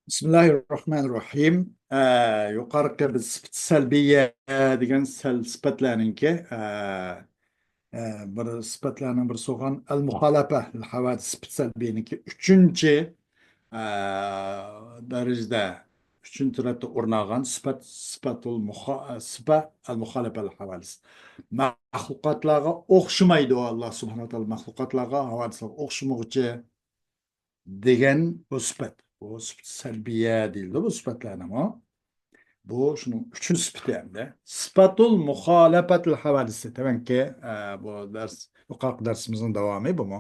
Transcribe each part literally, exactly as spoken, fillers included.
بىسمىللاھىررەھمانىررەھىم. ئە، يۇقىرىقى بىز سۈپىتى سەلبىيە دېگەن سەل-، سۈپەتلەرنىڭكى، ئە، ئە، بىر سۈپەتلەرنىڭ بىرسى بولغان ئەل مۇخالەپە ھەۋادىس سۈپىتى سەلبىيەنىڭكى ئۈچىنچى، ئە، دەرىجىدە، ئۈچىنچى رەتتە ئورۇن ئالغان سۈپەت، سۈپەتۇل مۇخا-، سۈپە ئەل مۇخالەپە ھەۋادىس. مەخلۇقاتلارغا ئوخشىمايدۇ ئاللا سۇبھانەھۇ ۋە تائالا، مەخلۇقاتلارغا، ھەۋادىسلارغا ئوخشىمىغۇچە دېگەن بۇ سۈپەت. بۇ سۈپەت سەلبىيە دېيىلىدۇ بۇ سۈپەتلەرنىڭمۇ. بۇ شۇنىڭ ئۈچىنچى سۈپىتى ئەمدى. سىپاتۇل مۇخالەپەتىل ھەۋادىسى. تەۋەنكى، ئە، بۇ دەرس، يۇقىرىقى دەرسىمىزنىڭ داۋامى بۇمۇ.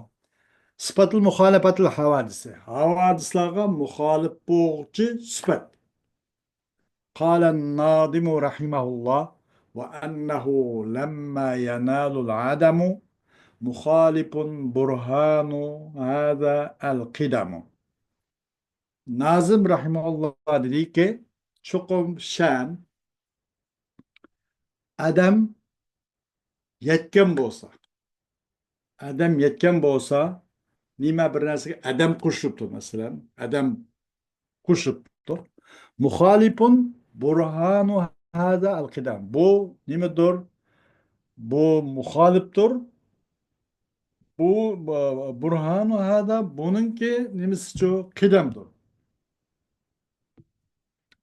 سىپاتۇل مۇخالەپەتىل ھەۋادىسى. ھەۋادىسلارغا مۇخالىپ بولغۇچى سۈپەت. قال الناظم رحمه الله: وأنه لما ينال العدم مخالف برهان هذا القدم. نازىم رەھىمەھۇللا دېدىكى، چوقۇم شەن ئادەم يەتكەن بولسا، ئادەم يەتكەن بولسا، نېمە بىر نەرسىگە ئادەم قوشۇپتۇ، مەسىلەن، ئادەم قوشۇپتۇ. مۇخالىپۇن بۇرھانۇ ھازا ئەل قىدەم. بۇ نېمىدۇر؟ بۇ مۇخالىپتۇر. بۇ، بۇ، بۇرھانۇ ھازا بۇنىڭكى نېمىسىچۇ؟ قىدەمدۇر.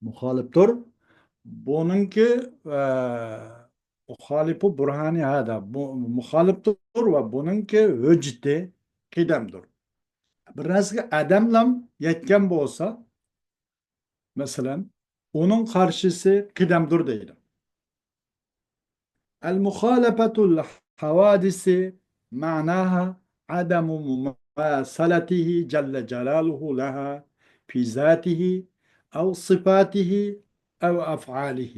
مۇخالىپتۇر. بۇنىڭكى، ئە، مۇخالىپۇ بۇرھانى ھادا. بۇ مۇخالىپتۇر ۋە بۇنىڭكى ھۆججىتى قىدەمدۇر. بىر نەرسىگە ئادەملەم يەتكەن بولسا، مەسىلەن، ئۇنىڭ قارشىسى قىدەمدۇر دەيدۇ. المخالفة الحوادث معناها عدم مماثلته جل جلاله لها في ذاته أو صفاته أو أفعاله.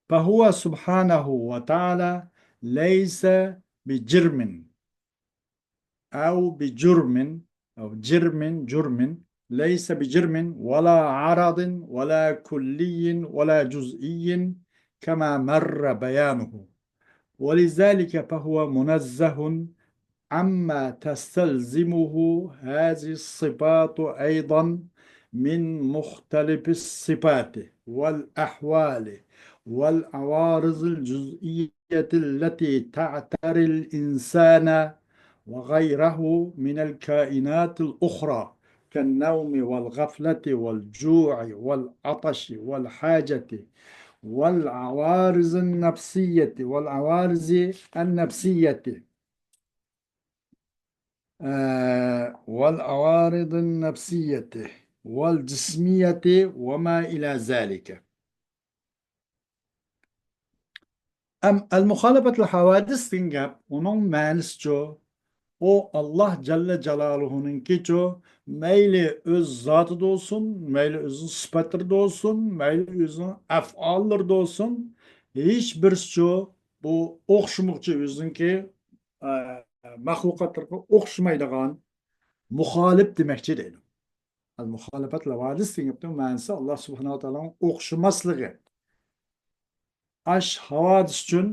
فهو سبحانه وتعالى ليس بجرم أو بجرم، أو جرم، جرم، ليس بجرم ولا عرض ولا كلي ولا جزئي كما مر بيانه. ولذلك فهو منزه عما تستلزمه هذه الصفات أيضا من مختلف الصفات والأحوال والعوارض الجزئية التي تعتري الإنسان وغيره من الكائنات الأخرى كالنوم والغفلة والجوع والعطش والحاجة والعوارض النفسية، والعوارض النفسية، آه، والعوارض النفسية والجسمية وما إلى ذلك. ئەم، ئەل مۇخالىپەتۇل ھاۋادىس دېگەن گەپ، ئۇنىڭ مەنىسىچۇ؟ ئۇ ئاللا جەللە جالالۇھۇنىڭكىچۇ، مەيلى ئۆز زاتىدا بولسۇن، مەيلى ئۆزىنىڭ سۈپەتلىرىدە بولسۇن، مەيلى ئۆزىنىڭ ئەفئاللىرىدا بولسۇن، ھېچ بىرسىچۇ بۇ ئوخشىمىغۇچى ئۆزىنىڭكى، ئە، مەخلۇقاتلىرىغا ئوخشىمايدىغان مۇخالىپ دېمەكچى دەيدۇ. ئەل مۇخالىپەتۇل ھاۋادىس دېگەن گەپنىڭ مەنىسى ئاللا سۇبھانەھۇ ۋە تائالانىڭ ئوخشىماسلىقى. ئاش ھاۋادىس ئۈچۈن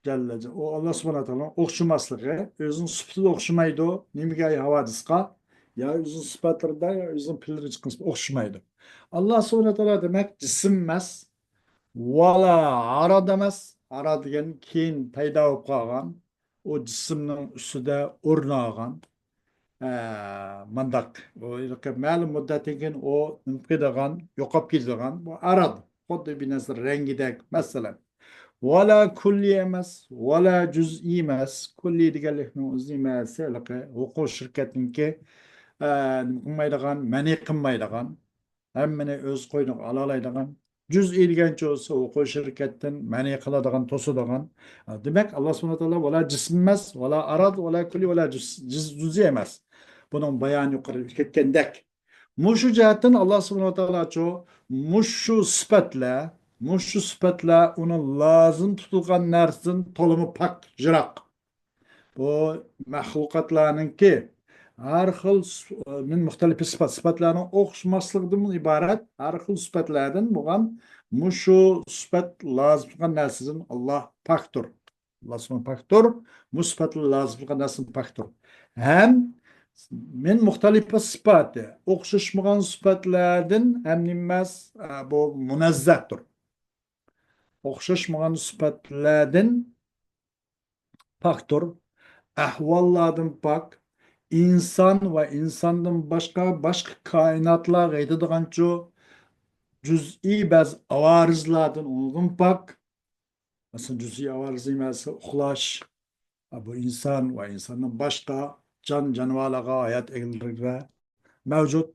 جەللە جا-، ئۇ ئاللا سۇبھانەھۇ ۋە تائالانىڭ ئوخشىماسلىقى، ئۆزىنىڭ سۈپىتىدە ئوخشىمايدۇ. نېمىگە ھاۋادىسقا؟ يا ئۆزىنىڭ سۈپەتلىرىدە، يا ئۆزىنىڭ پېئىللىرىغا چىققان سۈپەت ئوخشىمايدۇ. ئاللا سۇبھانەھۇ ۋە تائالا دېمەك جىسىم ئەمەس، ۋالا ئاراد ئەمەس. ئاراد دېگەن كېيىن پەيدا بولۇپ قالغان، ئۇ جىسىمنىڭ ئۈستىدە ئورۇن ئالغان، ئە، مانداق، ئۇ ھېلىقى مەلۇم مۇددەتتىن كېيىن ئۇ نېمە قىلىدىغان، يوقاپ كېتىدىغان، بۇ ئاراد. خۇددى بىر نەرسە رەڭگىدەك، مەسىلەن. ۋالا كۇللىي ئەمەس، ۋالا جۈزئىي ئەمەس. كۇللىي دېگەنلىكنىڭ ئۆزى نېمىسى؟ ھېلىقى ھوقۇق شىركەتنىڭكى، ئە، نېمە قىلمايدىغان، مەنئى قىلمايدىغان. ھەممىنى ئۆز قوينىغا ئالالايدىغان. جۈزئىي دېگەنچە بولسا، ھوقۇق شىركەتتىن مەنئى قىلىدىغان، توسىدىغان. دېمەك، ئاللا سۇبھانەھۇ ۋە تائالا ۋالا جىسىم ئەمەس، ۋالا ئاراد، ۋالا كۈللى، ۋالا جۈز-، جۈز-، جۈزئىي ئەمەس. بۇنىڭ بايانى يۇقىرىدا كەتكەندەك. مۇشۇ جەھەتتىن ئاللا سۇبھانەھۇ ۋە تائالاچۇ مۇشۇ سۈپەتلەر، مۇشۇ سۈپەتلەر ئۇنىڭ لازىم تۇتۇلغان نەرسىدىن تولىمۇ پاك، يىراق. بۇ مەخلۇقاتلارنىڭكى ھەر خىل سۈ-، مىن مۇختەلىپى سىپات، سىپاتلارنىڭ ئوخشىماسلىقىدىن ئىبارەت ھەر خىل سۈپەتلەردىن بولغان مۇشۇ سۈپەت لازىم تۇتقان نەرسىدىن ئاللا پاكتۇر. ئاللا سۇبھانەھۇ پاكتۇر، مۇشۇ سۈپەتلەر لازىم تۇتقان نەرسىدىن پاكتۇر. ھەم مىن مۇختەلىفە سىپاتى، ئوخشاشمىغان سۈپەتلەردىن ھەم نېمە ئەمەس، ئە، بۇ مۇنەززەھتۇر. ئوخشاشمىغان سۈپەتلەردىن پاكتۇر، ئەھۋاللاردىن پاك، ئىنسان ۋە ئىنساندىن باشقا، باشقا كائىناتلارغا يېتىدىغانچۇ جۈزئىي بەزى ئاۋارىزلاردىن ئۇنىڭدىن پاك. مەسىلەن، جۈزئىي ئاۋارىز نېمىسى؟ ئۇخلاش. بۇ ئىنسان ۋە ئىنساندىن باشقا جان جانىۋارلارغا، ھايات ئىگىلىرىگە مەۋجۇت.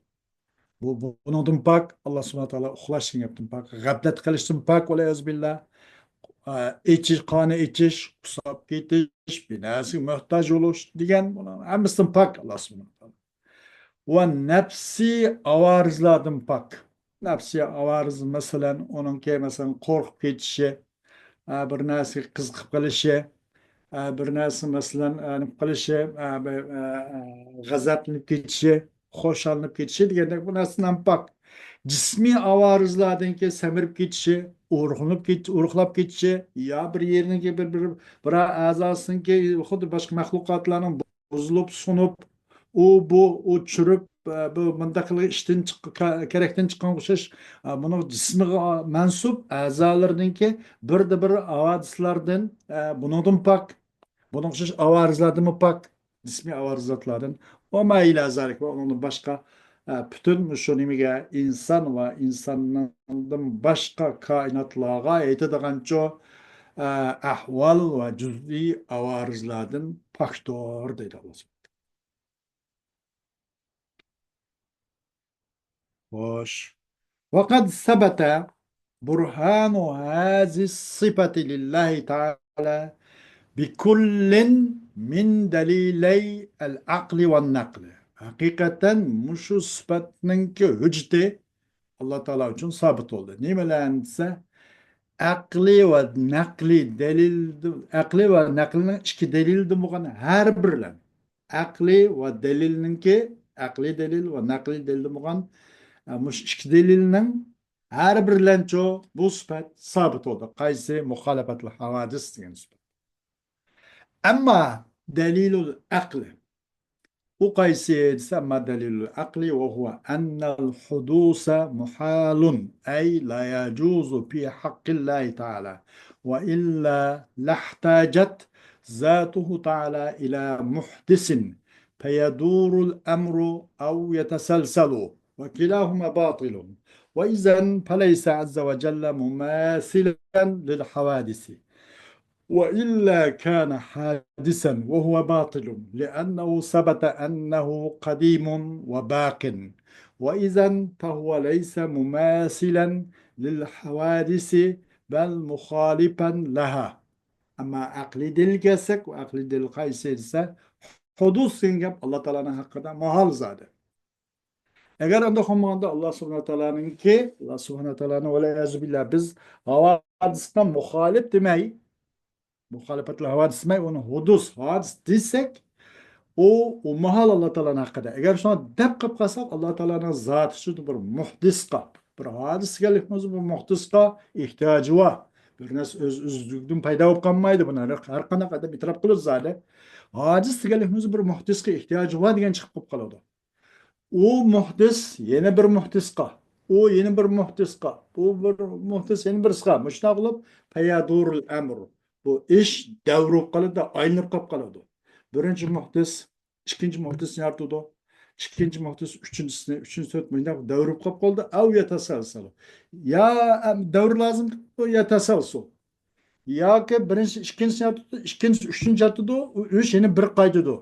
بۇ، بۇ، بۇنىڭدىن پاك، ئاللا سۇبھانە تائالا ئۇخلاش دېگەن گەپتىن پاك، غەپلەت قىلىشتىن پاك، ۋەلىيەزۇ بىللا. ئە، ئېچىش، قارنى ئېچىش، قۇساپ كېتىش، بىر نەرسىگە موھتاج بولۇش دېگەن، بۇنىڭ ھەممىسىدىن پاك ئاللا سۇبھانە تائالا. ۋە نەپسىي ئاۋارىزلاردىن پاك. نەپسىي ئاۋارىز، مەسىلەن، ئۇنىڭكى، مەسىلەن، قورقۇپ كېتىشى، ئە، بىر نەرسىگە قىزىقىپ قېلىشى، ئە، بىر نەرسە، مەسىلەن، ئە، نېمە قىلىشى، ئە، بىر، ئە، ئە، غەزەپلىنىپ كېتىشى، خۇشاللىنىپ كېتىشى دېگەندەك بۇ نەرسىدىن پاك. جىسمىي ئاۋارىزلاردىنكى سەمرىپ كېتىشى، ئورۇقلىنىپ كېت-، ئورۇقلاپ كېتىشى، يا بىر يېرىنىڭكى بىر، بىر، بىرەر ئەزاسىنىڭكى خۇددى باشقا مەخلۇقاتلارنىڭ بۇزۇلۇپ، سۇنۇپ، ئۇ، بۇ، ئۇ چۈشۈپ، ئە، بۇ مۇنداق قىلغان ئىشتىن چىق-، كە-، كېرەكتىن چىققانغا ئوخشاش، ئە، بۇنىڭ جىسمىغا مەنسۇپ ئەزالىرىنىڭكى بىردە بىر ھاۋادىسلاردىن، ئە، بۇنىڭدىن پاك، بۇنىڭغا ئوخشاش ئاۋارىزلاردىنمۇ پاك، جىسمىي ئاۋارىزاتلاردىن. ۋە ما ئىلە زالىك، ۋە ئۇنىڭدىن باشقا، ئە، پۈتۈن مۇشۇ نېمىگە، ئىنسان ۋە ئىنساندىن باشقا كائىناتلارغا يېتىدىغانچۇ، ئە، ئەھۋال ۋە جۈزئىي ئاۋارىزلاردىن پاكتۇر، دەيدۇ ئاللا سۇبھانەھۇ. خوش. وقد ثبت برهان هذه الصفة لله تعالى بكل من دليلي العقل والنقل. ھەقىقەتەن مۇشۇ سۈپەتنىڭكى ھۆججىتى ئاللا تائالا ئۈچۈن سابىت بولدى. نېمىلەرنى دېسە، ئەقلىي ۋە نەقلىي دەلىل، ئەقلىي ۋە نەقلىنىڭ ئىككى دەلىلىدىن بولغان ھەر بىرلەن، ئەقلىي ۋە دەلىلنىڭكى، ئەقلىي دەلىل ۋە نەقلىي دەلىلدىن بولغان، ئە، مۇشۇ ئىككى دەلىلنىڭ ھەر بىرلەنچۇ بۇ سۈپەت سابىت بولدى. قايسى؟ مۇخالىپەتۇل ھاۋادىس دېگەن سۈپەت. ئەمما دەلىلۇل ئەقلى، ئۇ قايسى دېسە، أما دليل العقل وهو أن الحدوث محال، أي لا يجوز في حق الله تعالى، وإلا لاحتاجت ذاته تعالى إلى محدث فيدور الأمر أو يتسلسل، وكلاهما باطل، وإذا فليس عز وجل مماثلا للحوادث. وإلا كان حادثا وهو باطل، لأنه ثبت أنه قديم وباق، وإذا فهو ليس مماثلا للحوادث بل مخالفا لها. ئەمما ئەقلىي دەلىلگە كەلسەك، ئۇ ئەقلىي دەلىل قايسى دېسە، ھۇدۇس دېگەن گەپ ئاللا تائالانىڭ ھەققىدە ماھال زادى. ئەگەر ئانداق بولمىغاندا، ئاللا سۇبھانەھۇ تائالانىڭكى، ئاللا سۇبھانەھۇ تائالانىڭ، ۋەلىيەزۇ بىللا، بىز ھاۋادىسقا مۇخالىپ دېمەي، مۇخالىپەتلىك ھاۋادىس دېمەي، ئۇنى ھۇدۇس، ھادىس دېسەك، ئۇ، ئۇ ماھال ئاللا تائالانىڭ ھەققىدە. ئەگەر شۇنداق دەپ قېلىپ قالساق، ئاللا تائالانىڭ زاتى ئۈچۈن بىر مۇھدىسقا، بىر ھادىس دېگەنلىكىمىز بىر مۇھدىسقا ئېھتىياجى بار. بىر نەرسە ئۆز-، ئۆزلۈكىدىن پەيدا بولۇپ قالمايدۇ. بۇنى ھەر، ھەر قانداق ئادەم ئېتىراپ قىلىدۇ زادى. ھادىس دېگەنلىكىمىز بىر مۇھدىسقا ئېھتىياجى بار دېگەن چىقىپ قېلىپ قالىدۇ. ئۇ مۇھدىس يەنە بىر مۇھدىسقا، ئۇ يەنە بىر مۇھدىسقا، بۇ بىر مۇھدىس يەنە بىرسىغا، مۇشۇنداق قىلىپ، فيدور الأمر، بۇ ئىش دەۋرىلىپ قالىدۇ، ئايلىنىپ قېلىپ قالىدۇ. بىرىنچى مۇھدىس ئىككىنچى مۇھدىسنى يارىتىدۇ، ئىككىنچى مۇھدىس ئۈچىنچىسىنى، ئۈچىنچى، تۆت، مۇنداق دەۋرىلىپ قېلىپ قالىدۇ. أو يتسلسل، يا، ئەم، دەۋر لازىم، يا تەسەلسۇل. ياكى بىرىنچى ئىككىنچىسىنى يارىتىدۇ، ئىككىنچى ئۈچىنچى يارىتىدۇ، ئۇ ئىش يەنە بىر قايتىدۇ.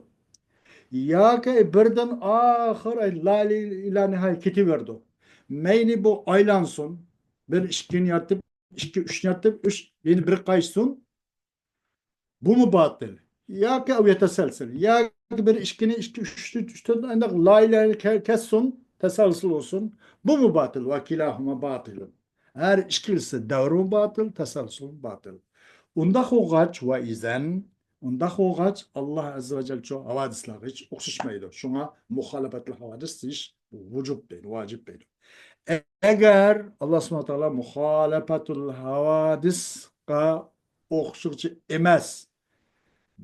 ياكى بىردىن ئاخىر، ئاي، لا ئىلا نىھايە كېتىۋېرىدۇ. مەيلى بۇ ئايلانسۇن، بىر ئىككىنى يارىتىپ، ئىككى ئۈچنى يارىتىپ، ئۈچ يەنە بىر قايتسۇن، بۇمۇ باتىل. ياكى ئەۋ يەتەسەلسەل، ياكى بىر ئىككىنى، ئىككى ئۈچنى، ئۈچ تۆتنى ئانداق لا ئىلا كە-، كەتسۇن، تەسەلسۇل بولسۇن، بۇمۇ باتىل. ۋە كىلاھۇما باتىلۇن. ھەر ئىككىلىسى دەۋرىمۇ باتىل، تەسەلسۇلمۇ باتىل. ئۇنداق بولغاچ، ۋە ئىزەن، ئۇنداق بولغاچ، ئاللا ئەززە ۋە جەل شۇ ھاۋادىسلارغا ھېچ ئوخشاشمايدۇ. شۇڭا مۇخالىپەتلىك ھاۋادىس دېيىش ۋۇجۇب دەيدۇ، ۋاجىپ دەيدۇ. ئەگەر ئاللا سۇبھانەھۇ ۋە تائالا مۇخالىپەتۇل ھاۋادىسقا ئوخشىغۇچى ئەمەس،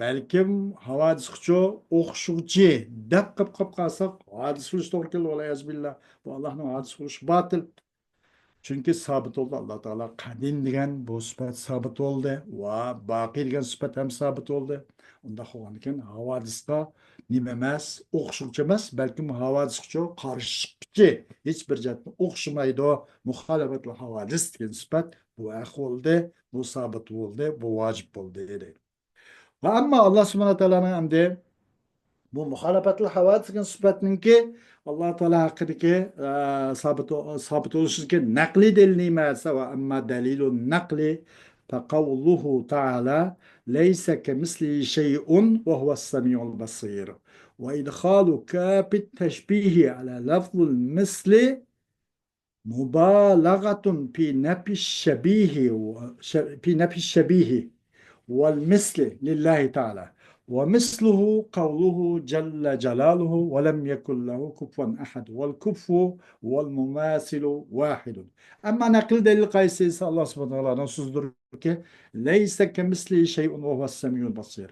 بەلكىم ھاۋادىسقىچۇ ئوخشىغۇچى دەپ قىلىپ قىلىپ قالساق، ھادىس بولۇشى توغرا كېلىدۇ، ۋەلئىيازۇ بىللا. بۇ ئاللاھنىڭ ھادىس بولۇشى باتىل. چۈنكى سابىت بولدى، ئاللا تائالا قەدىم دېگەن بۇ سۈپەت سابىت بولدى ۋە باقىي دېگەن سۈپەت ھەم سابىت بولدى. ئۇنداق بولغاندىكىن ھاۋادىسقا نېمە ئەمەس، ئوخشىغۇچى ئەمەس، بەلكىم ھاۋادىسقىچۇ قارشى چىققۇچى، ھېچ بىر جەھەتتىن ئوخشىمايدۇ. مۇخالىپەتۇل ھاۋادىس دېگەن سۈپەت بۇ ھەق بولدى، بۇ سابىت بولدى، بۇ ۋاجىپ بولدى دەيدۇ. ۋە ئەمما ئاللا سۇبھانەھۇ ۋە تائالانىڭ ئەمدى بۇ مۇخالىپەتۇل ھاۋادىس دېگەن سۈپەتنىڭكى ئاللا تائالا ھەققىدىكى، ئە، سابىت، سابىت بولۇشىدىكى نەقلىي دەلىلى نېمە دېسە، ۋە ئەمما دەلىلۇن نەقلى فەقەۋلۇھۇ تائالا لەيسە كەمىسلىھى شەيئۇن ۋە ھۇۋەس سەمىئۇل بەسىر. ۋە ئىدخالۇ كاپىت تەشبىھى ئەلا لەفزىل مىسلى مۇبالەغەتۇن فى نەفى شەبىھى، فى نەفى شەبىھى ۋەل مىسلى لىللاھى تائالا. ۋە مىسلۇھۇ قەۋلۇھۇ جەللە جەلالۇھۇ ۋە لەم يەكۇن لەھۇ كۇفۇۋەن ئەھەد ۋەل كۇفۇ ۋەل مۇماسىلۇ ۋاھىدۇن. ئەمما نەقىل دەلىل قايسى دېسە، ئاللا سۇبھانەھۇ ۋە تائالانىڭ سۆزىدۇركى، لەيسە كەمىسلىھى شەيئۇن ۋە ھۇۋەس سەمىئۇل بەسىر.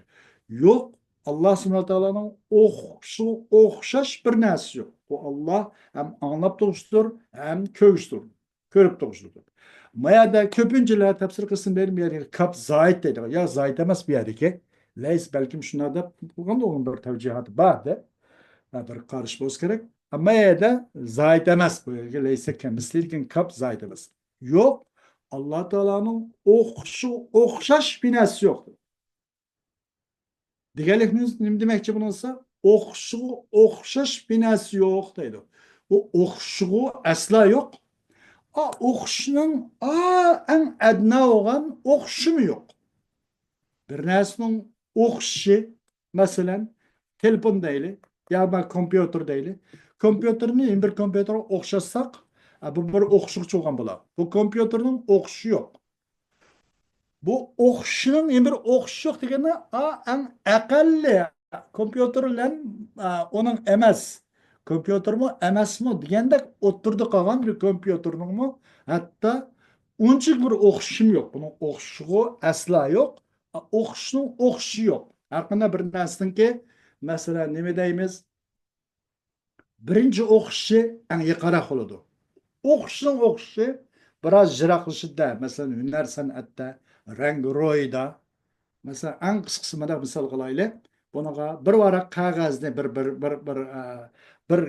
يوق، ئاللا سۇبھانەھۇ ۋە تائالانىڭ ئوخشىشىغا ئوخشاش بىر نەرسىسى يوق. ئۇ ئاللا ھەم ئاڭلاپ تۇرغۇچىدۇر، ھەم كۆرگۈچىدۇر، كۆرۈپ تۇرغۇچىدۇر. ما يەردە كۆپىنچىلەر تەپسىر قىلسۇن دەيدۇ، بۇ يەردىكى كاپ زايىد دەيدۇ. يا زايىد ئەمەس بۇ يەردىكى. لەيس بەلكىم شۇنداق دەپ قىلغان، ئۇنىڭ بىر تەۋجىھاتى بار دەپ، ھە، بىر قارىشى بولسا كېرەك. ئەمما يەردە زايىد ئەمەس، بۇ يەرگە لەيسە كەمىسلى دېگەن كاپ زايىد ئەمەس. يوق، ئاللا تائالانىڭ ئوخشىشىغا ئوخشاش بىر نەرسىسى يوق. دېگەنلىكىمىز نېمە دېمەكچى بۇنىڭسا؟ ئوخشىشىغا ئوخشاش بىر نەرسە يوق دەيدۇ. بۇ ئوخشىشىغا ئەسلا يوق. ئا، ئوخشىشنىڭ ئا، ئەڭ ئەدنا بولغان ئوخشىشىمۇ يوق. بىر نەرسىنىڭ ئوخشىشى، مەسىلەن، تېلېفون دەيلى، يا ما كومپيۇتېر دەيلى. كومپيۇتېرنى يەنە بىر كومپيۇتېرغا ئوخشاتساق، ئا، بۇ بىر ئوخشىغۇچى بولغان بولا. بۇ كومپيۇتېرنىڭ ئوخشىشى يوق. بۇ ئوخشىشىنىڭ يەنە بىر ئوخشىشى يوق دېگەندە، ئا، ئەڭ ئەقەللىي كومپيۇتېر بىلەن، ئا، ئۇنىڭ ئەمەس، كومپيۇتېرمۇ ئەمەسمۇ دېگەندەك ئوتتۇرىدا قالغان بىر كومپيۇتېرنىڭمۇ ھەتتا ئۇنچىلىك بىر ئوخشىشىمۇ يوق. بۇنىڭ ئوخشىشىغۇ ئەسلا يوق. ئا، ئوخشىشىنىڭ ئوخشىشى يوق. ھەر قانداق بىر نەرسىنىڭكى، مەسىلەن، نېمە دەيمىز؟ بىرىنچى ئوخشىشى ئەڭ يېقىنراق بولىدۇ. ئوخشىشىنىڭ ئوخشىشى بىراز يىراقلىشىدۇ. مەسىلەن، ھۈنەر سەنئەتتە، رەڭ روھىدا. مەسىلەن، ئەڭ قىسقىسى مۇنداق مىسال قىلايلى. بۇنىڭغا بىر ۋاراق قەغەزنى، بىر، بىر، بىر، بىر، ئە، بىر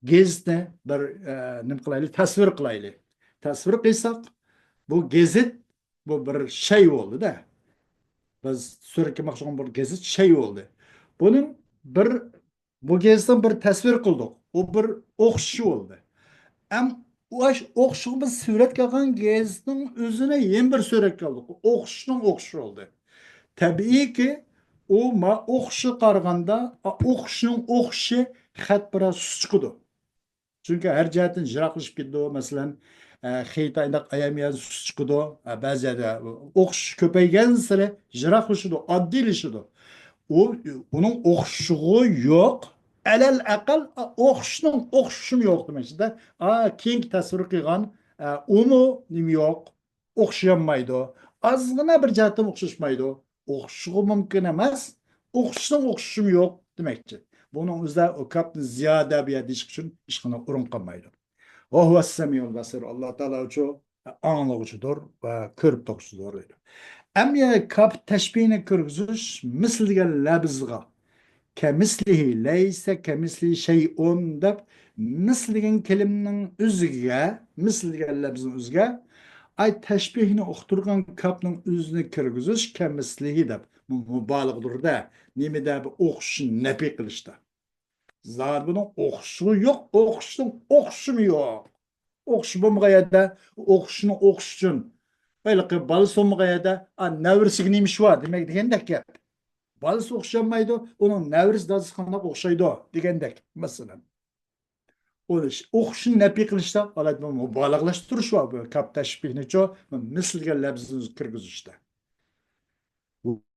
گېزىتنى بىر، ئە، نېمە قىلايلى، تەسۋىر قىلايلى. تەسۋىر قىلساق، بۇ گېزىت، بۇ بىر شەي بولدى-دە. بىز سۈرەتكە ماخشىغان بىر گېزىت شەي بولدى. بۇنىڭ بىر بۇ گېزىتنىڭ بىر تەسۋىر قىلدۇق. ئۇ بىر ئوخشىشى بولدى. ئەم، ئۇ ئاش-، ئوخشىشىغا بىز سۈرەتكە ئالغان گېزىتنىڭ ئۆزىنى يەنە بىر سۈرەتكە ئالدۇق. ئوخشىشنىڭ ئوخشىشى بولدى. تەبىئىيكى، ئۇ ما-، ئوخشىشىغا قارىغاندا، ئا، ئوخشىشنىڭ ئوخشىشى خەت بىراز سۇس چىقىدۇ. چۈنكى ھەر جەھەتتىن يىراقلىشىپ كېتىدۇ. مەسىلەن، ئە، خېتايداق ئايام يەردە سۇس چىقىدۇ. ئە، بەزى يەردە ئوخشىشى كۆپەيگەنسېرى يىراقلىشىدۇ، ئاددىيلىشىدۇ. ئۇ، ئۇنىڭ ئوخشىشىغۇ يوق. ئەلەل ئەقەل، ئا، ئوخشىشىنىڭ ئوخشىشىمۇ يوق دېمەكچىدە. ئا، كېيىنكى تەسۋىر قىلغان، ئە، ئۇمۇ نېمە يوق، ئوخشىيالمايدۇ. ئازغىنا بىر جەھەتتىن ئوخشاشمايدۇ. ئوخشىشىغۇ مۇمكىن ئەمەس، ئوخشىشىنىڭ ئوخشىشىمۇ يوق دېمەكچى. بۇنىڭ ئۆزىدە ئۇ كاپنى زىيادە بۇ يەردە دېيىش ئۈچۈن ھېچقانداق ئورۇن قالمايدۇ. ۋە ھۇۋەس سەمىئۇل بەسىر، ئاللا تائالا ئۇچۇ ئاڭلىغۇچىدۇر ۋە كۆرۈپ تۇرغۇچىدۇر دەيدۇ. ئەمدى كاپ تەشبىھىنى كىرگۈزۈش، مىسل دېگەن لەپزىغا، كەمىسلىھى، لەيسە كەمىسلىھى شەيئۇن دەپ، مىسل دېگەن كەلىمىنىڭ ئۆزىگە، مىسل دېگەن لەپزىنىڭ ئۆزىگە، ئاي، تەشبىھنى ئۇقتۇرغان كاپنىڭ ئۆزىنى كىرگۈزۈش، كەمىسلىھى دەپ، مۇ-، مۇبالىغىدۇر-دە. نېمىدە؟ بىر ئوخشىشىنى نەپى قىلىشتا. زادى بۇنىڭ ئوخشىشىغۇ يوق، ئوخشىشىنىڭ ئوخشىشىمۇ يوق. ئوخشىشى بولمىغان يەردە ئوخشىشىنىڭ ئوخشىشى ئۈچۈن، ھېلىقى بالىسى بولمىغان يەردە، ئا، نەۋرىسىگە نېمە ئىشى بار دېمەك دېگەندەك گەپ. بالىسى ئوخشىيالمايدۇ، ئۇنىڭ نەۋرىسى دادىسىغا قانداق ئوخشايدۇ دېگەندەك، مەسىلەن. ئۇ ئوخشىشىنى نەپى قىلىشتا ئالاھىدە مۇبالىغىلەشتۈرۈش بار. بۇ كاپ تەشبىھنىچۇ، مىسل دېگەن لەپزىنى كىرگۈزۈشتە.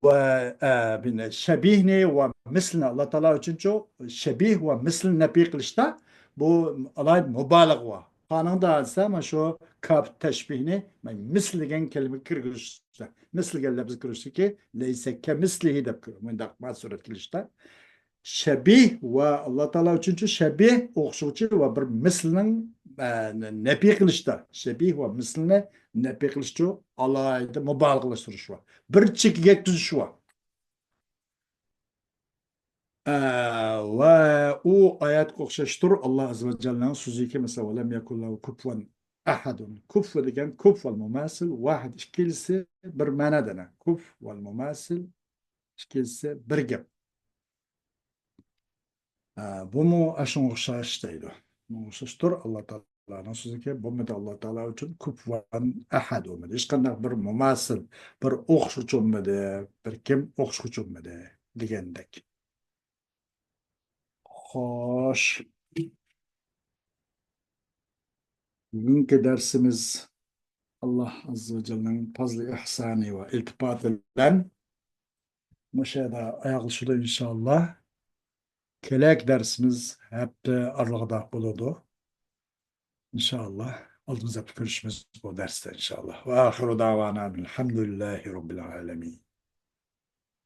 ۋە، ئە، بىنى، شەبىھنى ۋە مىسلنى ئاللا تائالا ئۈچۈنچۇ، شەبىھ ۋە مىسلنى نەپى قىلىشتا بۇ ئالاھىدە مۇبالىغە بار. قانىڭدا دېسە، مانا شۇ كاپ تەشبىھنى مىسل دېگەن كەلىمىگە كىرگۈزۈشتە، مىسل دېگەن لەپزگە كىرگۈزۈشتىكى لەيسە كەمىسلىھى دەپ كىر-، مۇنداق ماسۇرەت كېلىشتە. شەبىھ ۋە ئاللا تائالا ئۈچۈنچۇ شەبىھ ئوخشىغۇچى ۋە بىر مىسلنىڭ، ئە، نەپى قىلىشتا، شەبىھ ۋە مىسلنى نەپى قىلىشچۇ ئالاھىدە مۇبالىغىلەشتۈرۈش ۋە بىر چېكىگە يەتكۈزۈش ۋە ئە، ۋە ئۇ ئايەتكە ئوخشاشتۇر، ئاللا ئەززە ۋە جەللەنىڭ سۆزىكى، مەسىلەن، «ۋەلەم يەكۇن لەھۇ كۇفۇۋەن ئەھەدۇن». كۇفۇ دېگەن كۇف ۋەل مۇماسىل ۋاھىد، ئىككىلىسى بىر مەنادىن. كۇف ۋەل مۇماسىل، ئىككىلىسى بىر گەپ. ئە، بۇمۇ ئاشۇنىڭغا ئوخشاش دەيدۇ. بۇنىڭغا ئوخشاشتۇر، ئاللا تائالانىڭ سۆزىكى، بولمىدى ئاللا تائالا ئۈچۈن كۇفۇۋەن ئەھەد بولمىدى. ھېچقانداق بىر مۇماسىل، بىر ئوخشىغۇچى بولمىدى، بىر كىم ئوخشىغۇچى بولمىدى دېگەندەك. خوش. بۈگۈنكى دەرسىمىز ئاللا ئەززە ۋە جەللەنىڭ پازلى ئېھسانى ۋە ئىلتىپاتى بىلەن مۇشۇ يەردە ئاياغلىشىدۇ، ئىنشائاللا. كېلەك دەرسىمىز ھەپتە ئارىلىقىدا بولىدۇ. ئىنشائاللا، ئالدىمىز ھەپتە كۆرۈشىمىز بۇ دەرستە، ئىنشائاللا. ۋە ئاخىرۇ دەۋانا ئەلھەمدۇلىللاھى رەببىل ئالەمىن.